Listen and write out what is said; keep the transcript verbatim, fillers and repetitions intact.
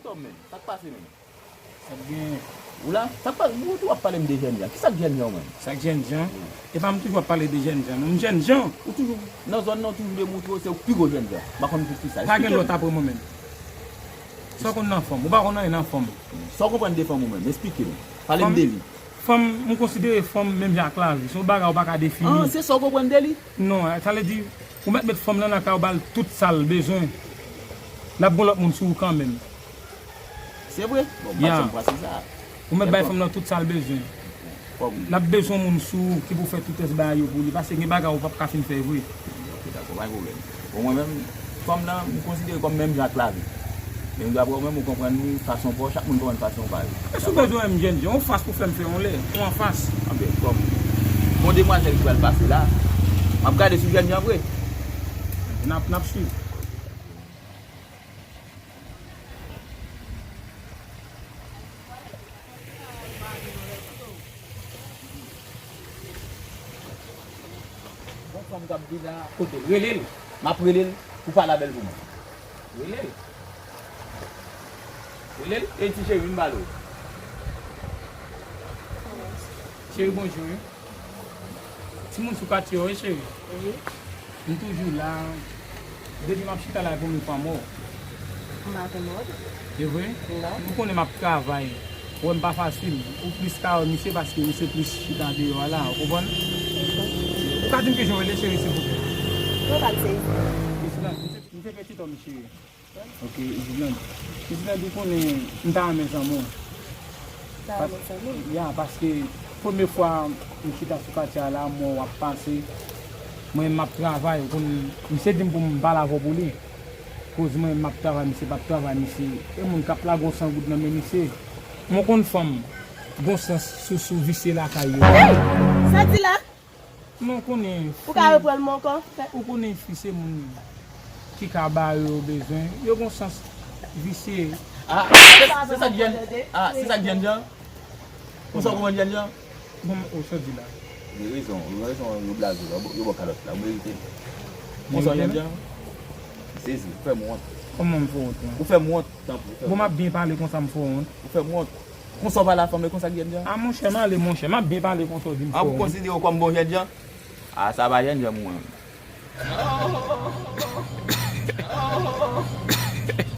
Yo, men, sa k pase, men? Sa k gen? Ou la? Sa k pase? Ou, ou ap pale m de jènjan. Ki sa k jènjan, ou menm? Sa k jènjan? E pa m toujou ap pale de jènjan, non? M jènjan. Ou toujou nan zòn nan, ou toujou demontre w se ou k pi gwo jènjan. M pa konn poukisa. Pa gen lòt apre mwen menm. Sa w konn nan fanm? Ou pa konn anyen nan fanm. Sa w konprann de fanm ou menm? Esplike m. Pale m de li. Fanm, m konsidere fanm menm jan ak lavi. Se yon bagay ou pa ka defini. Ah, se sa w konprann de li? Non, sa vle di, ou mèt met fanm lan nan kay ou, ba l tout sa l bezwen. L ap gen lòt moun sou ou kanmenm. Se vre? Bon, m pa t janm panse sa. Ou mèt bay fanm lan tout sa l bezwen. L ap bezwen moun sou ou ki pou fè tout rès bagay yo pou li, paske gen bagay ou p ap ka fin fè vre. Ok, dakò, pa gen pwoblèm. Bon, mwen menm, fanm nan, m konsidere kòm menm jan ak lavi. Men dapre ou menm, ou konprann li fason pa w, chak moun konprann fason pa yo. Èske ou bezwen wè m jènjan, yon fas pou fè m fè yon lè, yon anfas? Anben, kòm gon demwazèl ki pral pase la, m ap gade si w jènjan vre. N ap, n ap swiv. Gon fanm k ap vin la, kote l? Rele l. M ap rele l pou pale avè l pou mwen. Rele l. Rele l. E ti cheri, vin pale w. Cheri, bonjou, wi. Timoun sou katye yo, wi, cheri. Wi. M toujou la. Depi m ap chita la, e premye fwa m wè w. M pa konn wè w. E vre? Non. Ou konnen m ap travay. Wè m pa fasil. Ou plis ka wè misye paske misye plis chita deyò a la, ou konprann? Ou ka di m kijan w rele, cheri, silvouplè? Non, pa se Islande. Islande, m se, m se pitit òm, cheri. Ok, Islande. Islande, ou konnen, m ta renmen zanmi w. Ta renmen zanmi w? Ya, paske premye fwa m chita sou katye a la, m wè w ap pase. Mwen, m ap travay, ou konn, misye di m pou m pale avè w pou li. Koz mwen, m ap travay, misye p ap travay, misye. E moun k ap lage yon san goud nan men misye. Mwen konn fanm, gon sans sou, sou visye lakay yo. Hey! Sa di la? Non, ou konnen. Ou ka reprann mwen ankò? Ou konnen fi se moun ki ka ba yo bezwen. Yo gon sans visye. Ah, se, se sa k jèn. Ah, se sa k jènjan? Ou sa konprann jènjan? Bon, ou sa di la? Gen rezon, gen rezon, yo blaze, yo, yo ba w kalòt la, ou merite l. Ou sa jènjan? M sezi, ou fè m wont. Kòman m fè wont, mwen? Ou fè m wont, tanpri, ou fè m wont. Bon, m ap byen pale konsa m fè w wont. Ou fè m wont. Konsa w pale a fanm yo konsa k jènjan? A monchè, m ale monchè, m ap byen pale konsa w di m fè w wont. An pou konsidere w kòm bon jènjan? A sa pa jènjan pou mwen.